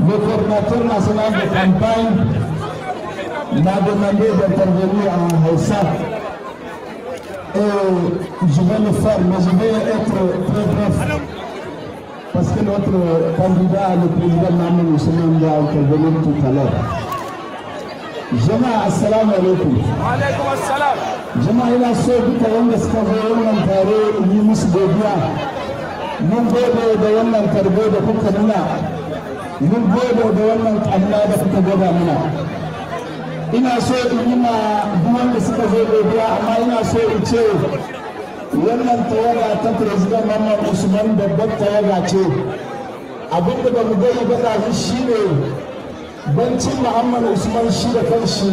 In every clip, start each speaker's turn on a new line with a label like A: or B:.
A: Le coordinateur national de campagne m'a demandé d'intervenir en Hausa. Et je vais le faire, mais je vais être très bref. Parce que notre candidat, le président Mahammed Ousmane, va intervenir tout à l'heure. Jama'a, assalamu alaikum.
B: Alaikum assalam.
A: Jama'a, ina so duka wanda suka zo wannan tare yi musu godiya. Mun gode da wannan tarbo da kuka nuna. Mun gode da wannan ƙamna da kuka gwada mana. Ina so in yi ma duk wanda suka zo godiya, amma ina so in ce wannan tawaga ta President Mahammed Usman babbar tawaga ce. Abinda ba mu gani ba ɗazu shi ne bancin Muhammad Usman shi da kanshi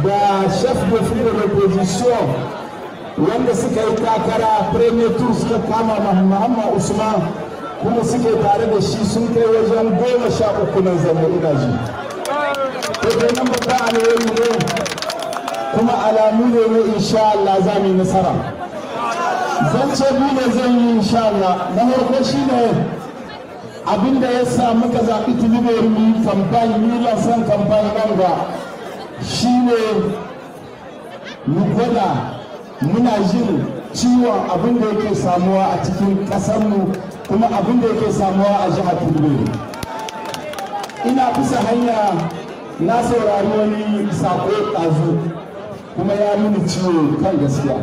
A: da chef de file de l'opposition wanda suka yi takara premier tour suka kama Muhammad Usman kuma suke tare da shi sun kai wajen 13 nan zanne ina ji. To kenan babban alheri ne kuma alamu ne na insha Allah za mu yi nasara. Zance biyu ne zan yi insha Allah. Na farko shine abinda ya sa muka zaɓi Tilibiri mu yi kamfani, mu yi lansan kamfani nan ga shine mu gwada muna jin ciwon abin da yake samuwa a cikin ƙasarmu kuma abin da yake samuwa a jihar Tilibiri. Ina bisa hanya na saurari wani sako ɗazu kuma ya mini ciwo kan gaskiya.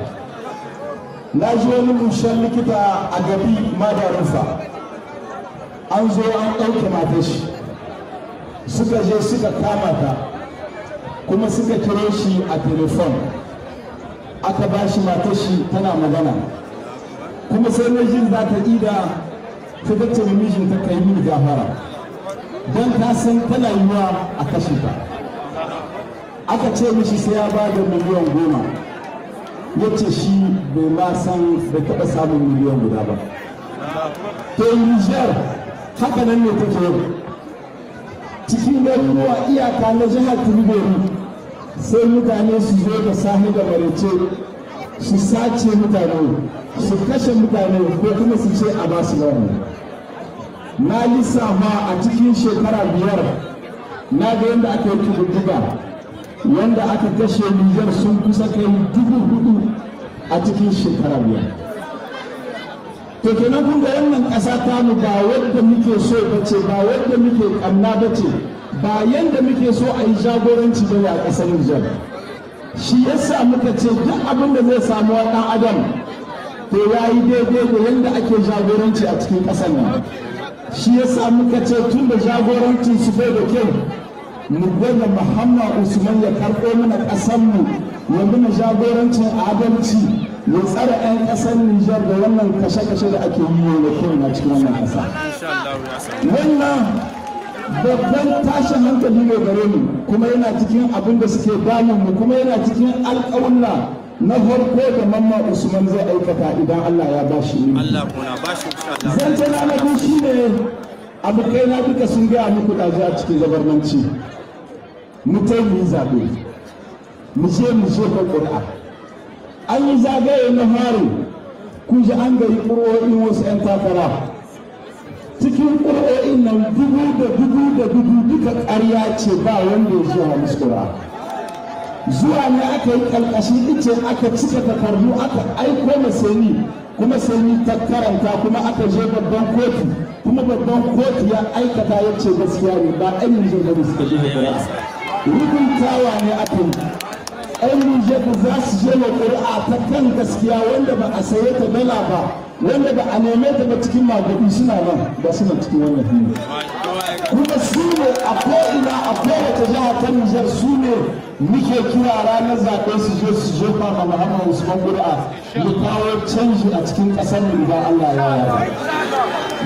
A: Na ji wani mushen likita a Gabi Madarufa. An zo an ɗauke matar shi, suka je suka kama ta kuma suka kiro shi a telefon, aka ba shi matar shi tana magana, kuma sai mijin za ta ida ta ta ce mijin ta kai mini gafara don ta san tana yiwa a kashe ta. Aka ce mishi sai ya ba da 10 miliyan, ya ce shi bai ma san bai taɓa samun 1 miliyan ba. To Niger haka nan ne take yau. Cikin garuruwa iyaka na jihar Tilibiri sai mutane su zo da sahi da marece su sace mutane, su kashe mutane ko kuma su ce a basu launi. Na lissafa a cikin shekara 5 na ga yadda aka yi kididdiga wanda aka kashe Niger sun kusa kai 4,000 a cikin shekara 5. To kenan kun ga wannan ƙasa tamu ba wadda muke so bace, ba wadda muke ƙamna bace, ba yanda muke so a yi jagoranci bane a ƙasar Niger. Shi yasa muka ce duk abin da zai samu wa ɗan adam to ya yi daidai da yanda ake jagoranci a cikin ƙasar nan. Shi yasa muka ce tun da jagorancin su bai da kyau mu gwada Muhammad Usman ya karɓo mana ƙasarmu, ya mana jagorancin adalci, ya tsare 'yan ƙasar Nijar da wannan kashe-kashe da ake yi yau da ko'ina cikin wannan ƙasa. Wannan babban tashin hankali ne gare mu, kuma yana cikin abin da suke damun mu, kuma yana cikin alƙawulla na farko da Mamman Usman zai aikata idan Allah ya ba shi mulki.
B: Allah kuna ba shi insha Allah.
A: Zance na na biyu shine abokai na duka sun gaya muku ɗazu a cikin zabarmanci. Mu tai mu yi zaɓe, mu je mu jefa ƙuri'a. An yi zagaye na fari, kun ji an gayi ƙuri'o'in wasu 'yan takara. Cikin ƙuri'o'in nan 1000 da 1000 da 1000 duka ƙarya ce, ba wanda ya jefa musu ƙuri'a. Zuwa ne aka yi ƙarƙashin ice aka cika takardu aka aiko ma Seni, kuma Seni ta karanta, kuma aka je babban kotu, kuma babban kotu ya aikata ya ce gaskiya ne, ba 'yan Nijar ba ne suka jefa ƙuri'a. Rubutawa ne aka yi. 'Yan Nijar da za su je ma ƙuri'a ta kan gaskiya wanda ba a saye ta dala ba, wanda ba a neme ta ba cikin magudi suna nan, ba suna cikin wannan fili. Kuma su ne a ko'ina a kowace jiha ta Nijar su ne muke kira ranar zaɓe su je su jefa ma Muhammad Usman ƙuri'a, mu kawo canji a cikin ƙasar mu idan Allah ya yarda.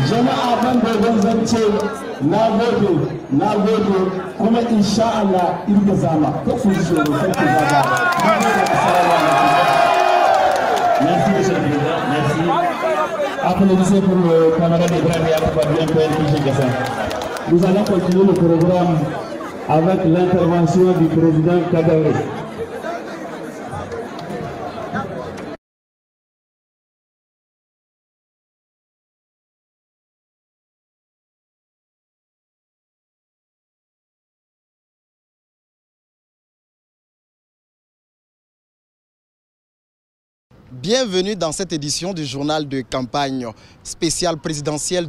A: Jama'a ban dogon zance, na gode, na gode, kuma insha Allah irga zama. Ka ku ji tsoro, kar ku zaga.
C: Merci, Monsieur le Président. Merci. Applaudissez pour le camarade Ibrahim Yacouba, bien PNPG Gassa. Nous allons continuer le programme avec l'intervention du président Kadaoui.
D: Bienvenue dans cette édition du journal de campagne spéciale présidentielle.